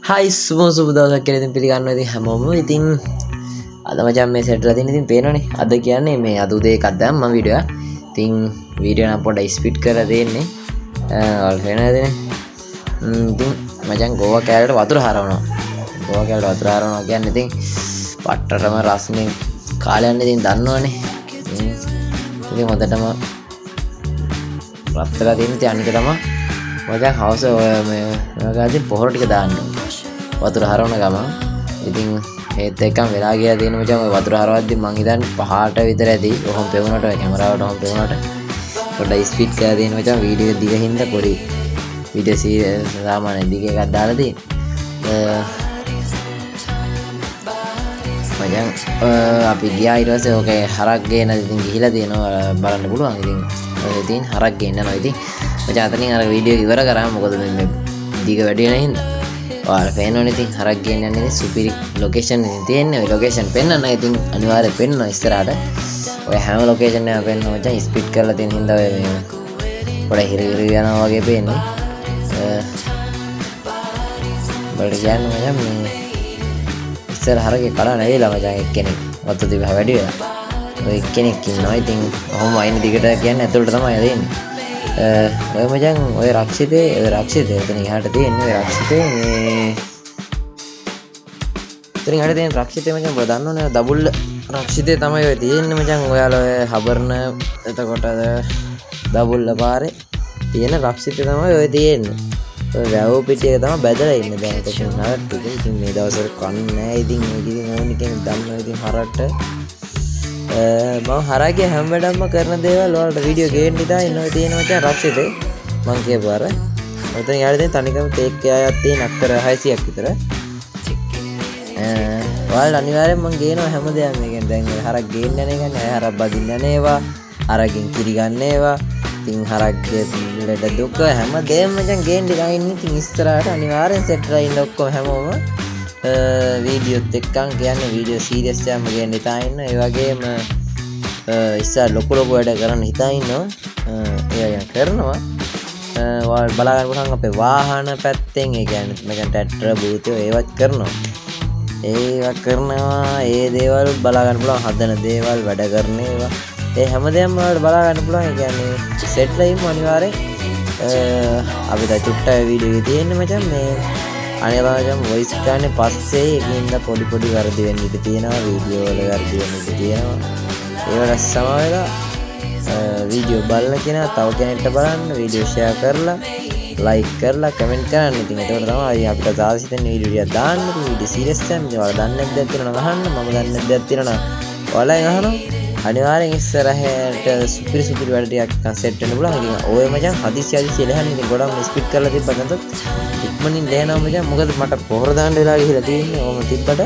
හයි සුබ සුබ දවසක් කියලා ඉතින් පිළිගන්නවා ඉතින් හැමෝම. ඉතින් අද මචං මේ සෙට් වෙලා තියෙන ඉතින් පේනවනේ. අද කියන්නේ මේ අද උදේ එකක් දැම්මා වීඩියෝ එක. ඉතින් වීඩියෝ නම් පොඩ්ඩක් ස්පීඩ් කරලා තියෙන්නේ. ඔයාලට පේනවද නේ? ඉතින් මචං ගෝවා කෑල්ලට වතුර හරවනවා. ගෝවා කෑල්ලට වතුර හරවනවා කියන්නේ ඉතින් පට්ටටම රස්නේ කාලේ යන්නේ ඉතින් දන්නවනේ. ඉතින් හොඳටම රත් වෙලා තියෙන ඉතින් අනික තමයි මචං හවස ඔය මේ මේවා ගාදී පොහොර ටික දාන්න ඕනේ. වතුර හරවන ගමන් ඉතින් ඒත් එක්කම වෙලා ගියා තියෙන මචං ඔය වතුර හරවද්දි මං හිතන්නේ පහට විතර ඇති. ඔහොම පෙවුනට ඔය කැමරාවට ඔහොම පෙවුනට පොඩ්ඩක් ස්පීඩ් කරලා තියෙන මචං වීඩියෝ එක දිග හින්දා පොඩි වීඩියෝ සාමාන්‍ය දිග එකක් දාලා තියෙන. මචං අපි ගියා ඊට පස්සේ ඕකේ හරක් ගේන ඉතින් ගිහිලා තියෙනවා බලන්න පුළුවන්. ඉතින් ඔය ඉතින් හරක් ගේන්න යනවා. ඉතින් මචං අතනින් අර වීඩියෝ එක ඉවර කරා. මොකද මේ දිග වැඩි වෙන හින්දා. ඔයාලා පේනවනේ ඉතින් හරක් ගේන්න යන්නේ ඉතින් සුපිරි ලොකේෂන් ඉතින් තියෙන්නේ. ඔය ලොකේෂන් පෙන්නන්න ඉතින් අනිවාර්යයෙන් පෙන්නනවා ඉස්සරහට. ඔය හැම ලොකේෂන් එකම පෙන්නනවා මචං. ස්පීඩ් කරලා තියෙන හින්දා ඔය මේ පොඩ හිර හිර යනවා වගේ පේන්නේ. බලන්න කියන්න මචං මේ ඉස්සර හරකේ කඩන ඇවිල්ලා මචං එක්කෙනෙක් වතු තිබහ වැඩි වෙලා. ඔය එක්කෙනෙක් ඉන්නවා. ඉතින් ඔහොම අයින දිගට කියන්නේ ඇතුළට තමයි යන්නේ. ඔය මචං ඔය රක්ෂිතේ, ඔය රක්ෂිතේ එතන එහාට තියෙන්නේ ඔය රක්ෂිතේ මේ එතන එහාට තියෙන රක්ෂිතේ මචං ඔබ දන්නවනේ ඔය දබුල්ල රක්ෂිතේ තමයි ඔය තියෙන්නේ මචං. ඔයාලා ඔය හබරන එතකොට දබුල්ල පාරේ තියෙන රක්ෂිතේ තමයි ඔය තියෙන්නේ. ඔය වැව් පිටියක තමයි බැදලා ඉන්නේ දැන්. එතකොට නරක ටික. ඉතින් මේ දවස්වල කන්නේ නෑ. ඉතින් මේක ඉතින් ඕනි කෙනෙක් දන්නවා ඉතින් හරට. මම හරගේ හැම වැඩක්ම කරන දේවල් ඔයාලට වීඩියෝ ගේන්න ඉදා ඉන්න ඔය තියෙන මචං රක්ෂිතේ මං කියපු අර. ඔතන යාර තියෙන තනිකම තේක් කෑයක් තියෙන අක්කර 600ක් විතර. ඔයාලට අනිවාර්යෙන් මං ගේනවා හැම දෙයක්ම. ඒ කියන්නේ දැන් ඔය හරක් ගේන්න යන එක නේ, හරක් බදින්න යන ඒවා, හරකින් කිරි ගන්න ඒවා, ඉතින් හරක්ගේ ලෙඩ දුක හැම දෙයක්ම මචං ගේන්න ඉදා ඉන්නේ. ඉතින් ඉස්සරහට අනිවාර්යෙන් සෙට් වෙලා ඉන්න ඔක්කොම හැමෝම. වීඩියෝත් එක්කන් කියන්නේ වීඩියෝ සීරියස් එකක්ම ගේන්න හිතා ඉන්න. ඒ වගේම ඉස්සර ලොකු ලොකු වැඩ කරන්න හිතා ඉන්නවා. ඒවා ගැන කරනවා. ඔයාලා බලා ගන්න පුළුවන් අපේ වාහන පැත්තෙන්. ඒ කියන්නේ මේ කියන්නේ ට්‍රැක්ටර් භූතයෝ ඒවත් කරනවා. ඒවා කරනවා. ඒ දේවල් බලා ගන්න පුළුවන්. හදන දේවල්, වැඩ කරන ඒවා. ඒ හැම දෙයක්ම ඔයාලට බලා ගන්න පුළුවන්. ඒ කියන්නේ සෙට් ලයිම් අනිවාර්යෙන්. අපි දැන් චුට්ටයි වීඩියෝ එකේ තියෙන්නේ මචං මේ අනේ මචං වොයිස් ගන්න පස්සේ ඒකින්ද පොඩි පොඩි වැරදි වෙන්න ඉඩ තියෙනවා. වීඩියෝ වල වැරදි වෙන්න ඉඩ තියෙනවා. ඒවට සම වෙලා, වීඩියෝ බලන කෙනා තව කෙනෙක්ට බලන්න වීඩියෝ ෂෙයා කරලා ලයික් කරලා කමෙන්ට් කරන්න. ඉතින් එතකොට තමයි අපිට තාම හිතෙන්නේ වීඩියෝ ටිකක් දාන්න. ඉතින් වීඩියෝ සීරියස් එකක්. ඉතින් ඔයාලා දන්නේ නැති දෙයක් තියෙනවා නම් අහන්න. මම දන්නේ නැති දෙයක් තියෙනවා නම් ඔයාලගෙන් අහනවා. අනිවාර්යෙන් ඉස්සරහට සුපිරි සුපිරි වැඩ ටිකක් නිකන් සෙට් වෙන්න පුළුවන්. ඉතින් ඔය මචං හදිසි හදිසි ලෙහන්නේ. ඉතින් ගොඩක්ම ස්පීඩ් කරලා තිබ්බා නැතත් ඉක්මනින් ලෙහනවා මචං. මොකද මට පොහොර දාන්න වෙලා ගිහිලා තියෙන්නේ. ඔහොම තිබ්බට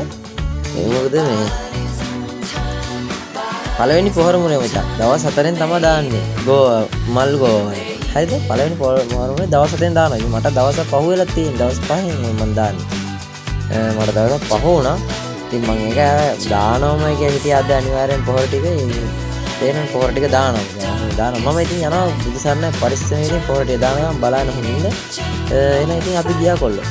ඒ මොකද මේ පළවෙනි පොහොර මුනේ මචං දවස් 4න් තමයි දාන්නේ. ගෝවා මල් ගෝවා වල. හරිද? පළවෙනි පොහොර මුනේ දවස් 7න් දානවා. ඉතින් මට දවස් පහ වෙලා තියෙන්නේ. දවස් 5න් මං දාන්නේ. මට දවස් 5 වුණා. ඉතින් මං ඒක දානවමයි කියලා හිටියා අද අනිවාර්යෙන් පොහොර ටික. ඉතින් තේරෙන පොහොර ටික දානවා. දානවා. මම ඉතින් යනවා බුදු සරණයි පරිස්සමෙන් ඉතින් පොහොර ටික දානවා බලන්න හොඳින්ද. එහෙනම් ඉතින් අපි ගියා කොල්ලෝ.